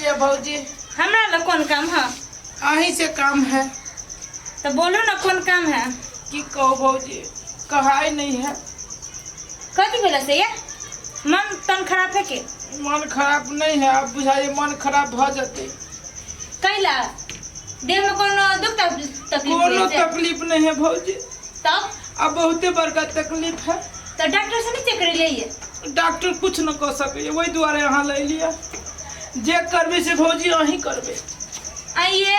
ये भौजी। हमरा लग कोन काम है? अहीं से काम है। तो बोलो ना कोन काम है। की कहू भौजी, कहाई नहीं है। कथी भेल से ये? मन तन खराब है के? मन खराब नहीं है, अब बुझाइए मन खराब भ जते। कैला देह में कोनो दुख तकलीफ कोनो है से? तकलीफ नहीं है भौजी। तब? अब बहुते बड़का तकलीफ है। तो डॉक्टर से नहीं चेक कर लिए? डॉक्टर कुछ न कह सके, वही दुआरे यहाँ ले लिया। जे करबे से भौजी अहीं करबे। आइए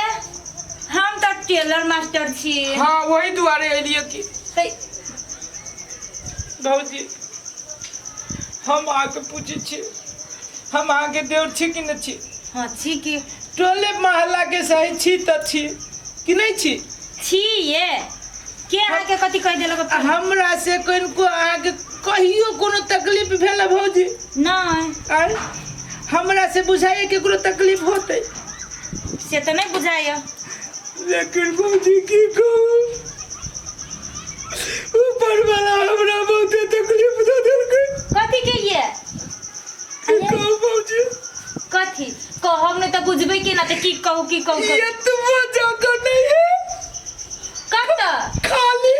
हम तो टेलर मास्टर छी। हाँ वही दुआरे अलिए की। तो भौजी हम आके पूछे छी, हम अहाँके देवर छी कि नहि छी? हाँ छी की। टोले मोहल्ला के सही छी तऽ छी कि नहि छी? छी ये के अहाँके कथी कहि देलक? आ हमरा से कनिको अहाँके कहियो कोनो तकलीफ भेल है भौजी? नहि। आय हमरा से बुझाइए केकरो तकलीफ होतै? से तऽ नहि बुझाइए। लेकिन भौजी की कहू, ऊपर वाला हमरा बहुते तकलीफ दऽ देलकै। कथी के ये? की कहू भौजी? कथी कहब नहि तऽ बुझबै केना? तऽ की कहू की कहू? ये तुम जगह नहीं है। कत खाली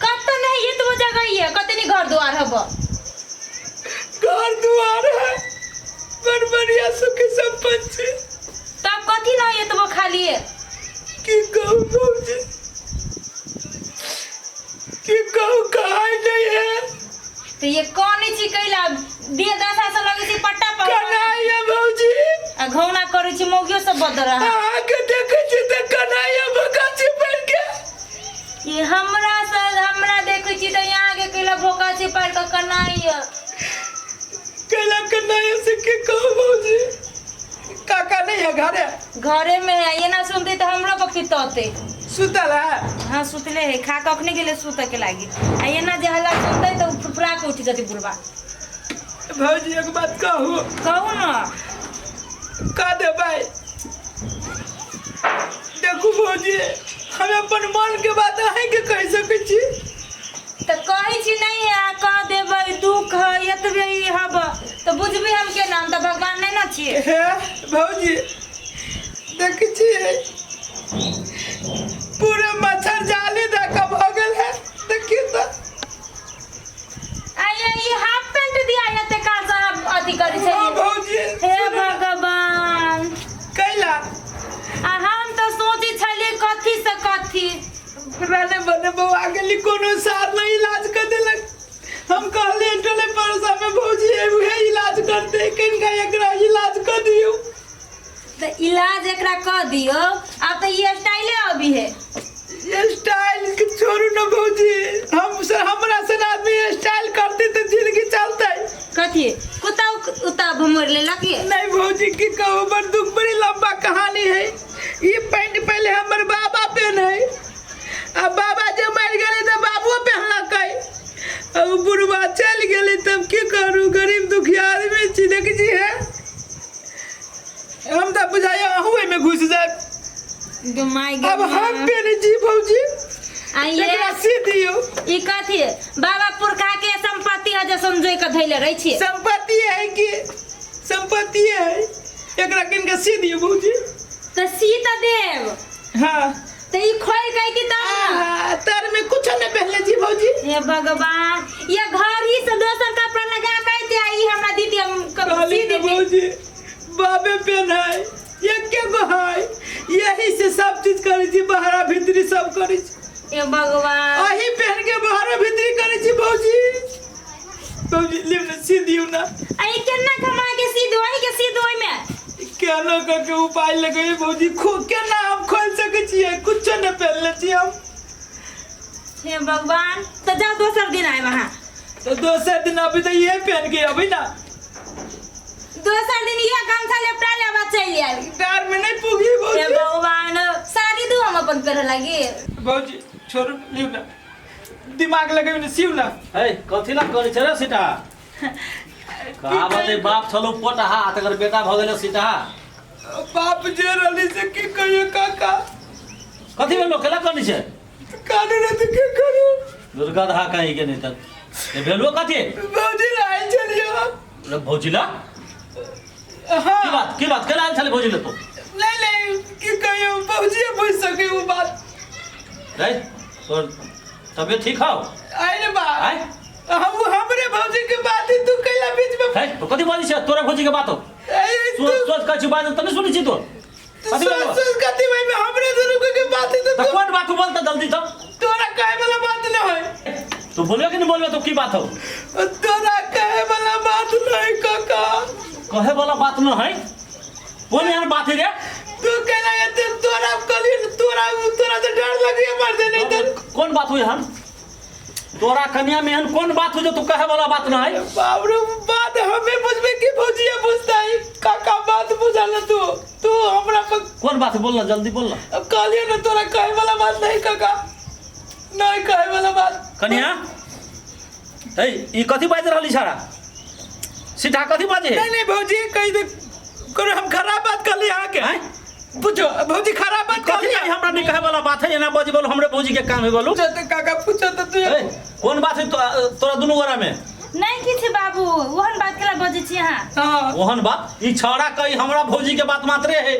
कत नहीं ये तो जगह ही है, कते नहीं घर द्वार हब? घर द्वार है, बड़ बढ़िया सुखी संपन्न छी। तब कथी नहीं ये तो खाली है? की कहू भौजी, की कहू, कहाई नहीं है। तो ये कौन छी कैला दिए दशा से लगे छी पट्टा पर कनाई है भौजी। आ घौना करै छी मौगियो सब बदल रहा। अहाँके देखै छी तऽ कनाई है भोका छी पढ़ के। ये हमरा से हमरा देखै छी तऽ यहाँ के कैला भोका छी पढ़ के कनाई है। कैला कनाई है से की कहू भौजी? काका नहीं है घरे? घरे में है, ये ना सुनते तो हमरो पर खितौते। सुतल है? हाँ सुतले है, खा के अखने गेले सुते के लागी। आ ये ना जे हल्ला सुनते तो फुफरा के उठ जते बुढ़वा। भौजी एक बात कहू? कहू ना। कह देबै। देखू भौजी, हम अपन मन के बात अहींके कहि सकै छी। तऽ कहै छी नहीं आ कह देबै दुख है एतबे ही हब तऽ बुझबै हम केना? हम तऽ भगवान नहीं ना छियै। हे भौजी देखै छियै पूरे मच्छर जाली दऽ कऽ भऽ गेल है, देखियौ तऽ। आइए ई हाफ पैंट दिया एते काल से हम अथी करै हाँ छलियै। भौजी। हे भगवान। कैला? आ हम तऽ सोचै छलियै कथी से कथी। रहने बने बौआ गेली, कोनो सार नहीं इलाज कर देलक। हम कहले टोले पड़ोसा में भौजी उहे इलाज करते, कनिका एकरा इलाज कर दियौ। तऽ इलाज एकरा कऽ दियौ, आब तऽ ई स्टाइले अभी है। ये स्टाइल के छोड़ू न भौजी, हम से हमरा से आदमी स्टाइल करते तो जिंदगी चलते। कथी कुत्ता उता भमोर लेलक ये? नहीं भौजी की कहू, बड़ दुख, बड़ी लंबा कहानी है। ये पैंट पहले हमर बाबा पहने, अब बाबा जे मर गेलै तऽ बाबुओ पहनलकै, अब बुढ़वा चलि गेलै, तब की करू, गरीब दुखिया आदमी छी। देखै छी हे, हम तऽ बुझाइए अहूँ एहिमे घुसि जायब। गे my गे अब हम माँ। पहने छी भौजी। आ ये एकरा सी दियौ। ई कथी बाबा पुरखा के संपत्ति है जे समझोइ के धैले रहै छी? संपत्ति है कि संपत्ति है, एकरा किन के सी दियौ भौजी। तऽ सी तऽ देब। हाँ। तऽ ई खोलि के अयती तब ने। आहा, तर में कुछ नहीं पहनले जी भौजी। हे भगवान, ये घर ही से दोसर कपड़ा लगा के अयती आ ई हमरा दीदी हम कहली सी ने दीदी। भौजी, बाबे पहनाय एके गो है, यही से सब चीज करै छी, बाहरा भीतरी सब करै छी। हे भगवान। अही पहन के बाहरा भीतरी करै छी भौजी। भौजी लियौ ने सी दियौ ना। आ ई केना कमा के सी दो, अही के सी दो ओहिमे? केना कऽ के उपाय लगैए भौजी, खो केना हम खोलि सकै छियै? कुछो नहि पहनले छियै हम। हे भगवान, तऽ जाउ दोसर दिन आयब अहाँ। तऽ दोसर दिन अभी तऽ इहे पहन के अबै ना। दोसर दिन इहे गमछा लेपटा लेब आ चलि आयब। डार में नहीं पुगी हे भौजी। भगवान, साड़ी दू हम अपन पहिरे लागी। भौजी छोड़ू, लियौ ना, दिमाग लगेबै ने, सीउ ना। है कथी ला करै छै रे सीता? कहा बते बाप छलौ पोटहा, तकर बेटा भऽ गेलै सीता। बाप जे रहली से की कहियो काका। कथी भेलो, केला करै छै? कानू ने तऽ की करू? दुर्गा धा कहीं के नहीं तक ए भेलो कथी? भौजी ला आयल छलियो। रे भौजी ला? हाँ। की बात, की बात, केला आयल छलै भौजी लेतो। नहीं नहीं, की कहियो भौजी बुझ सके वो बात। रे तोर तबियत ठीक हौ? आइ रे बा, आय हम हमरे भौजी के बात ही तू कैला बीच में। है तो कथी बाजै छै तोरा भौजी के बात हो? ए, सोच सोच कछु बात त नहीं सुनै छी तो। तू कथी सोच बाजै? सोच कथी भाई में हमरे दुनू के बात ही त तो कोन बात बोलता जल्दी त? तोरा कहे वाला बात न है। तू बोलबे कि नहीं बोलबे तो की बात हो? तोरा कहे वाला बात नहीं काका। कहे वाला बात न है? कोन एहन बात है रे? तू कहला एते तोरा कहली तोरा तोरा से डर लगी मर दे नहीं तो। कोन बात हुई हन तोरा कन्या में? एहन कोन बात हुई जो तू कहे वाला बात न है? बाप रे, बात हमें बुझबे कि भौजिया बुझता है काका? बात बुझा ना तू, तू हमरा पर। कोन बात बोलना, जल्दी बोलना। अब कहलियो ना तोरा कहे वाला बात नहीं काका, नहीं कहे वाला बात। कन्या है ई कथी बाजि रहली छाड़ा सीधा कथी बाजे है? नहीं नहीं भौजी, कही दे करो हम खराब बात कहली अहाँ के? आँय? पूछो भौजी, खराब बात कथी कहली? है हमरा नहीं कहे वाला बात है, एना बाजी बोलो हमरे भौजी के काम है बोलू। पूछो तो काका, पूछो तो तू। ए, कोन बात है तोरा दुनू गोरा में? नहीं किछु बाबू, ओहन बात केला बजै छी अहाँ? हाँ। ओहन बात ई छौड़ा कही हमरा भौजी के बात मात्रे है।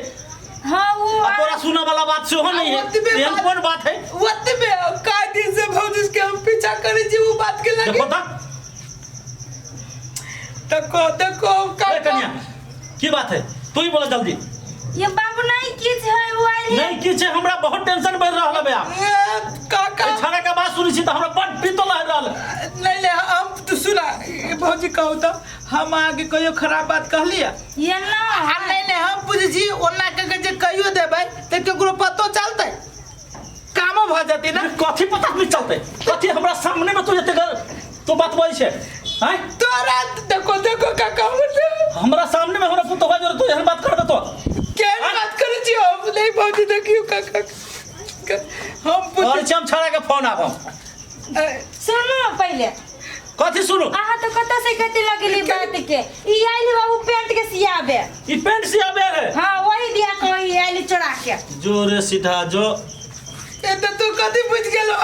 हाँ वो आ तोरा सुनऽ वाला बात सेहो नहीं है। ओतबे एहन बात- कोन बात है? ओतबे का दिन से भौजी के हम पीछा करे छी वो बात के लगे। देखो त। देखो देखो ए काका। कन्या की बात है, तू ही बोला जल्दी। ये बाबू नहीं किछु है, वो आइल नहीं किछु है, हमरा बहुत टेंशन बढ़ रहल है आब। ए, काका। ए छौड़ा के बात सुनै छी तऽ हमरा बड पीतो लहर रहल है। नहीं नहीं, हम तो सुना ए, भौजी कहू तो हम आगे कहियो खराब बात कहलिए? ये ना। आ नहीं नहीं, हम बुझै छी ओना के के जे कहियो देबै तऽ केकरो पतो चलतै, कामो भऽ जेतै ना। कथी पता नहीं चलतै? कथी हमरा सामने में तू जते तू बात बोलै छै आँय? तोरा देखो देखो काका, हमर हमरा सामने में हमरा पुतोह जो तू एहन बात करबे तो केहन बात करै छी हम? नहीं भौजी, देखियो काका, हम और पूछ हम छौड़ा के फोन आब हम। सुनू पहिले। कथी सुनू? अहाँ तो कतऽ से कते लगेली बात के ई आइल बाबू पैंट के सियाबे। ई पेंट सियाबे है? हाँ वही दिया कही आइल चोरा के। जो रे सीधा जो। ए तऽ तू कथी बुझि गेलो?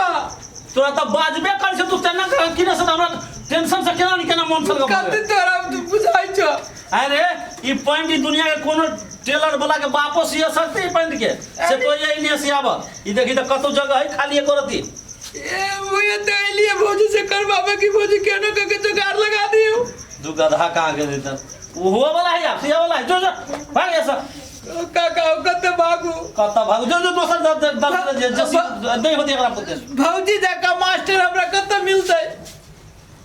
तोरा तऽ बाजबे कर छै तू तेना कर कि से हमरा टेंशन से केना न केना मन छल। कथी तोरा बुझाइ छौ? अरे ई पैंट ई दुनिया के कोनो टेलर वाला के बापो सिया सकते ई पैंट के से तो यही नहीं सियाब। ई देखी तऽ कतौ जगह है खाली एको रति। ए वो ये तो एलिए भौजी से करवावे कि भौजी केना के जुगाड़ लगा दियो। दू गधा कहाँ के देता वो हुआ वाला है आप सिया वाला है, जो जो भाग ऐसा। काका कते भागू? कतऽ भागू? जो जो दोसर दल दल जे जे नहीं होती एकरा पुते। भौजी जका मास्टर हमरा कते मिलतै?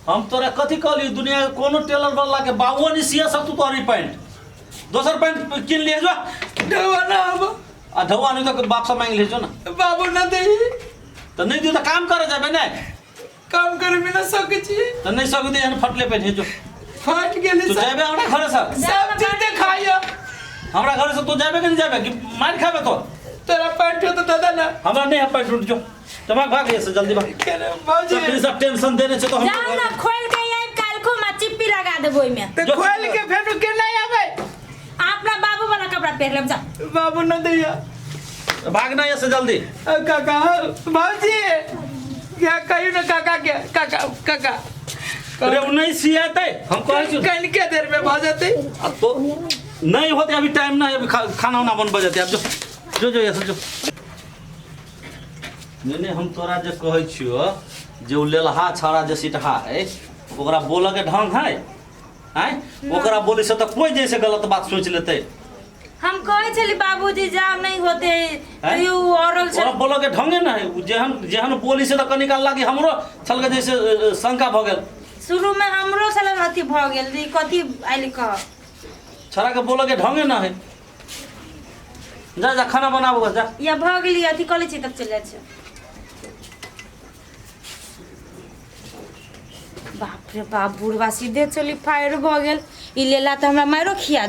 हम तोरा कथी कहलियो, दुनिया के कोनो टेलर वाला के बाबुओ नहीं सिया सकतू तोहर ई पैंट। दोसर पैंट किन लिए जो। ढौआ ना हम। आ ढौआ नहीं तो बाप से मांग ले जो ना। बाबू ना देही। तो नहीं दियो तो काम करे जाबे ने। काम करे बिना सकै छी। तो नहीं सकते एहन फटले पैंट जो। फट गेलै तू सब। जाबे हमरा घरे से? सब चीज देखाइयो। हमरा घरे से तू जाबे कि नहीं जाबे कि मार खाबे तो? तोरा पैंट हो तो दादा ना। हमरा नहीं है पैंट, उठ जो तो भाग भाग ऐसे जल्दी भाग। केने भौजी? सब सब टेंशन देने छै तो हम जाउ ना खोल के आइब काल्हि को मा चिप्पी लगा देबो ओइमे। तऽ खोल के फेर के नहीं आबै? अपना बाबू वाला कपड़ा पहिर लेब जा। बाबू न दैया। भागना ऐसे जल्दी। काका भौजी क्या कहियो ना काका के, काका काका। अरे उ नहीं सियाते हम कहै छी। कनिके देर में भऽ जेतै। अब तो नहीं होते अभी टाइम ना है, अभी खाना उना बनबे जेतै अब जो जो जो ऐसे जो। नहीं नहीं, हम तोरा जे कहै छियो जे उ लेलहा छाड़ा जे सिटहा है ओकरा बोलऽ के ढंग है आँय? ओकरा बोले से तऽ कोई जैसे गलत बात सोच लेतै। हम कहै छली बाबूजी जाम नहीं होते हैं? तो उ औरल ओकरा छल। बोलऽ के ढंगे ना है, उ जेहन जेहन बोली से तऽ कनिका लागी हमरो छल के जैसे शंका भऽ गेल। शुरू में हमरो छल अथी भऽ गेल जे ई कथी आइल कह। छड़ा के बोलऽ के ढंगे ना है। जा जा खाना बनाबो जा। या भऽ गेली अथी कऽ लै छी तब चलि जाइ छी। बाप रे बाप, बुढ़वा सीधे चली फायर भऽ गेल। ई लेला तऽ हमरा मारो खिया